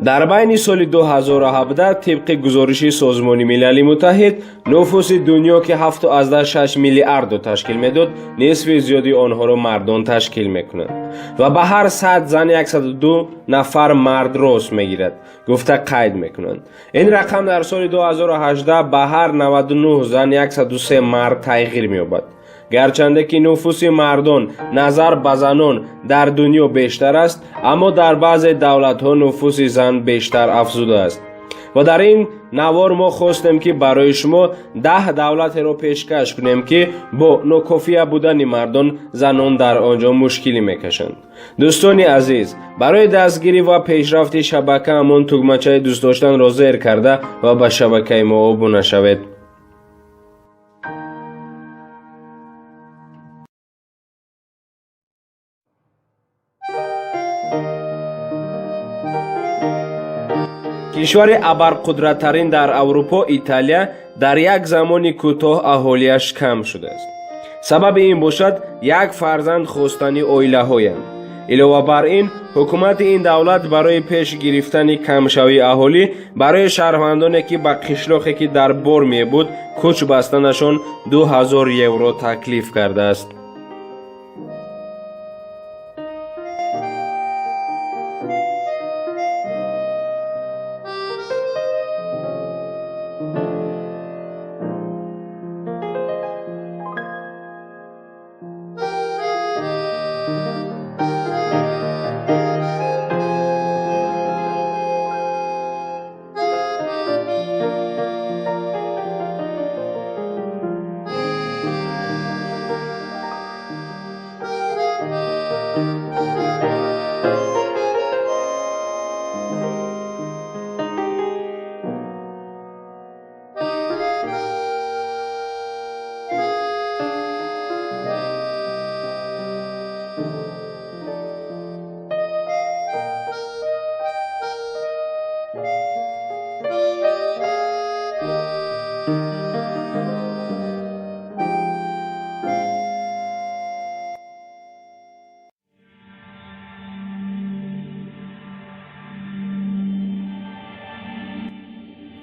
Дар байни соли 2017 тибқи гузориши Созмони Милали Муттаҳид, нуфуси дунё, ки 7,6 миллиардро ташкил медод, нисфи зиёди онҳоро мардон ташкил мекунанд ва ба ҳар 100 зан 102 нафар мард рост мегирад, гуфта қайд мекунанд. Ин рақам дар соли 2018 ба ҳар 99 зан 103 мард тағйир меёбад. Гарчанде ки нуфуси мардон назар ба занон дар дунё бештар аст, аммо дар баъзе давлатҳо нуфуси зан бештар афзудааст. Ва дар ин навор мо хостем, ки барои шумо 10 давлатеро пешкаш кунем, ки бо нокофия будани мардон занон дар он ҷо мушкилӣ мекашанд. Дӯстони азиз, барои дастгирӣ ва пешрафти шабакаамон тугмачаи дӯстдоштанро зер карда ва ба шабакаи мо обуна шавед. Кишвари абарқудраттарин дар Аврупо, Италия, дар як замони кӯтоҳ аҳолиаш кам шудааст. Сабаби ин бошад як фарзанд хостани оилаҳоянд. Илова бар ин, ҳукумати ин давлат барои пеш гирифтани камшавии аҳолӣ барои шаҳрвандоне, ки ба қишлоқе, ки дар бор мебуд, кӯч бастанашон 2000 евро таклиф кардааст.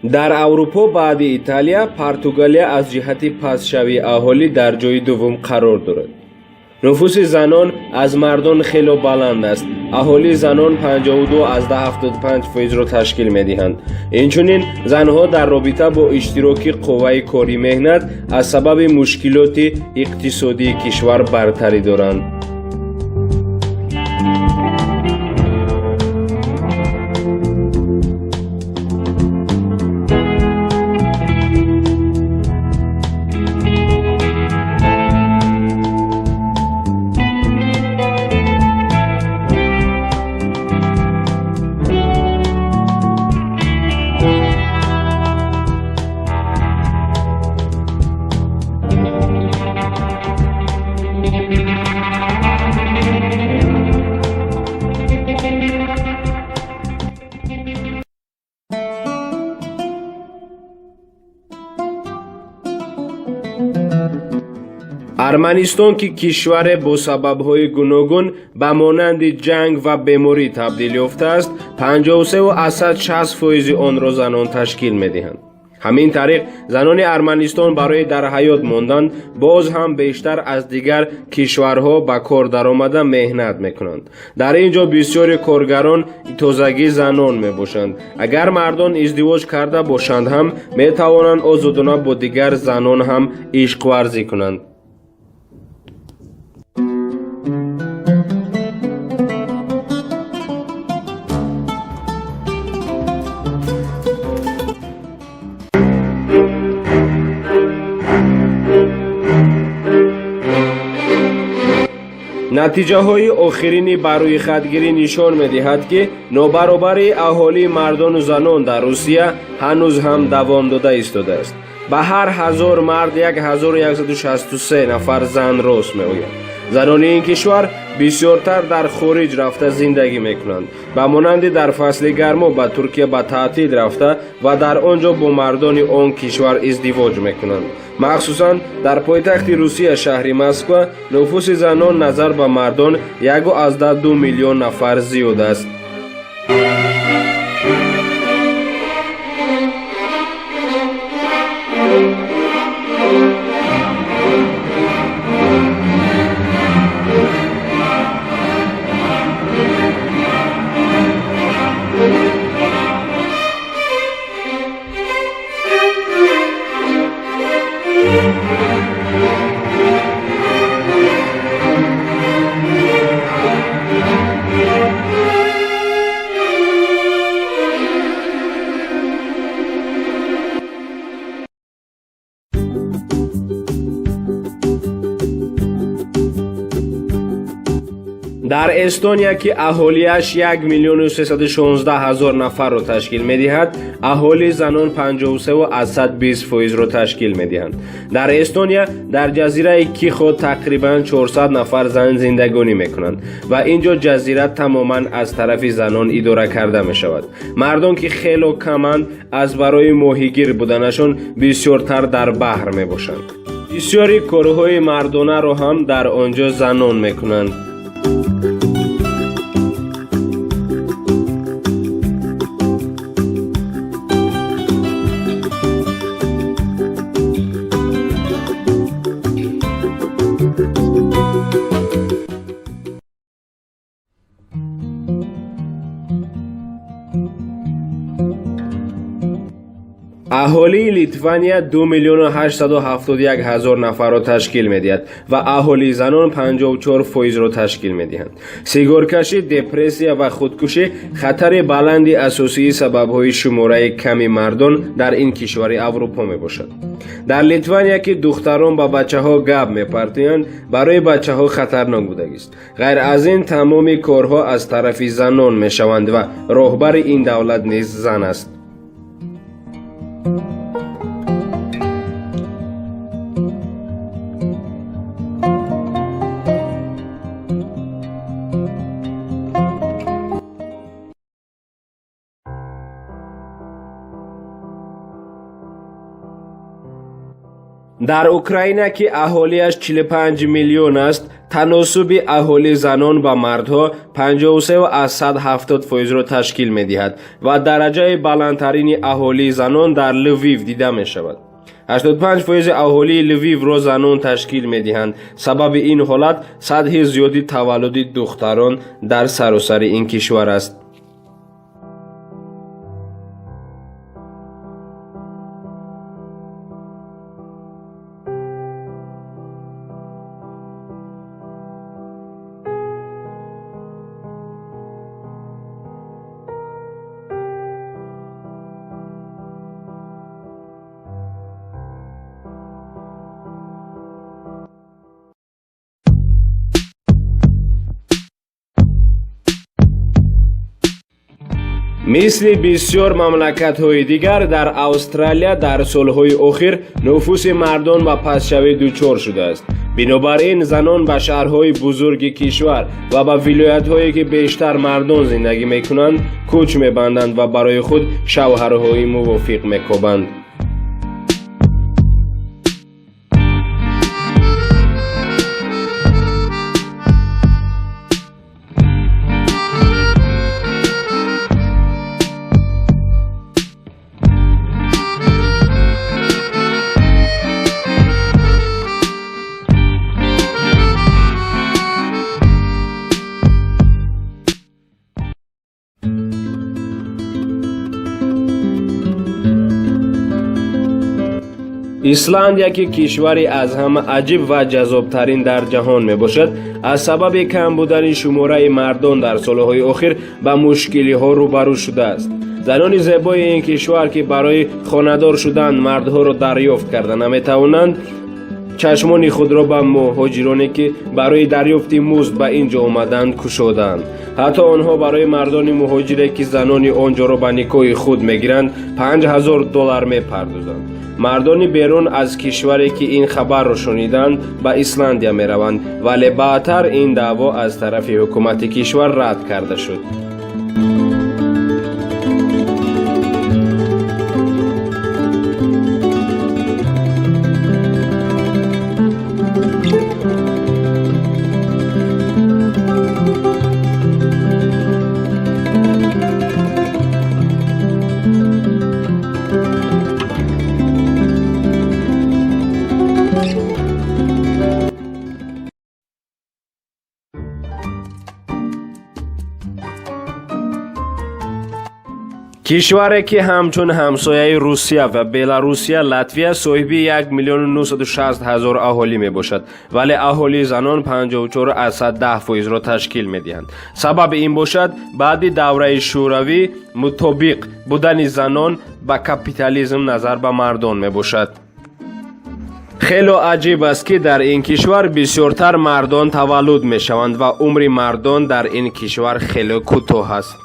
Дар Аврупо баъди Италия, Португалия аз ҷиҳати пастшавии аҳолӣ дар ҷои дуввум қарор дорад. Нуфуси занон аз мардон хело баланд аст. Аҳолии занон 52,75 фоизро ташкил медиҳанд. Инчунин занҳо дар робита бо иштироки қувваи кори меҳнат аз сабаби мушкилоти иқтисодии кишвар бартарӣ доранд. Арманистон, ки кишваре бо сабабҳои гуногун ба монанди ҷанг ва беморӣ табдил ёфтааст, 53,60 фоизи онро занон ташкил медиҳанд. Ҳамин тариқ, занони Арманистон барои дар ҳаёт мондан боз ҳам бештар аз дигар кишварҳо ба кор даромада меҳнат мекунанд. Дар ин ҷо бисёри коргарон тозагӣ занон мебошанд. Агар мардон издивоҷ карда бошанд ҳам, метавонанд озодона бо дигар занон ҳам ишқварзӣ кунанд. Натиҷаҳои охирини баррӯйхатгирӣ нишон медиҳад, ки нобаробарии аҳолии мардону занон дар Русия ҳанӯз ҳам давом дода истодааст. Ба ҳар 1000 мард 1163 нафар зан рост меояд. Занони ин кишвар бисёртар дар хориҷ рафта зиндагӣ мекунанд, ба монанди дар фасли гармо ба Туркия ба таътил рафта ва дар он ҷо бо мардони он кишвар издивоҷ мекунанд. Махсусан дар пойтахти Русия, шаҳри Москва, нуфуси занон назар ба мардон 1,2 миллион нафар зиёд аст. Дар Эстония, ки аҳолиаш 1 миллиону 316 ҳазор нафарро ташкил медиҳад, аҳолии занон 53,20 фоизро ташкил медиҳанд. Дар Эстония дар ҷазираи Кихо тақрибан 400 нафар зан зиндагонӣ мекунанд ва ин ҷо ҷазира тамоман аз тарафи занон идора карда мешавад. Мардон, ки хело каманд, аз барои моҳигир буданашон бисёртар дар баҳр мебошанд. Бисёри корҳои мардонаро ҳам дар он ҷо занон мекунанд. Аҳолии Литвания 2 миллиону 871 ҳазор нафарро ташкил медиҳад ва аҳолии занон 54 фоизро ташкил медиҳанд. Сигоркашӣ, депрессия ва худкушӣ хатари баланди асосии сабабҳои шумораи ками мардон дар ин кишвари Аврупо мебошад. Дар Литвания, ки духтарон ба бачаҳо гап мепартоянд, барои бачаҳо хатарнок будагист. Ғайр аз ин, тамоми корҳо аз тарафи занон мешаванд ва роҳбари ин давлат низ зан аст. Дар Украина, ки аҳолиаш 45 миллион аст, таносуби аҳолии занон ба мардҳо 53,70 фоизро ташкил медиҳад ва дараҷаи баландтарини аҳолии занон дар Лвив дида мешавад. 85 фоизи аҳолии Лвивро занон ташкил медиҳанд. Сабаби ин ҳолат сатҳи зиёди таваллуди духтарон дар саросари ин кишвар аст. Мисли бисёр мамлакатҳои дигар, дар Австралия дар солҳои охир нуфуси мардон ба пастшавӣ дучор шудааст. Бинобар ин, занон ба шаҳрҳои бузурги кишвар ва ба вилоятҳое, ки бештар мардон зиндагӣ мекунанд, кӯч мебанданд ва барои худ шавҳарҳои мувофиқ мекобанд. Исландия, ки кишвари аз ҳама аҷиб ва ҷаззобтарин дар ҷаҳон мебошад, аз сабаби кам будани шумораи мардон дар солҳои охир ба мушкилиҳо рӯбарӯ шудааст. Занони зебои ин кишвар, ки барои хонадор шудан мардҳоро дарёфт карда наметавонанд, чашмони худро ба муҳоҷироне, ки барои дарёфти музд ба ин ҷо омаданд, кушодаанд. Ҳатто онҳо барои мардони муҳоҷире, ки занони он ҷоро ба никоҳи худ мегиранд, 5000 доллар мепардозанд. Мардони берун аз кишваре, ки ин хабарро шуниданд, ба Исландия мераванд, вале баъдтар ин даъво аз тарафи ҳукумати кишвар рад карда шуд. Кишваре, ки ҳамчун ҳамсояи Русия ва Беларусия, Латвия соҳиби 1 миллиону 960 ҳазор аҳолӣ мебошад, вале аҳолии занон 54,10 фоизро ташкил медиҳанд. Сабаби ин бошад, баъди давраи шӯравӣ мутобиқ будани занон ба капитализм назар ба мардон мебошад. Хело аҷиб аст, ки дар ин кишвар бисёртар мардон таваллуд мешаванд ва умри мардон дар ин кишвар хеле кӯтоҳ аст.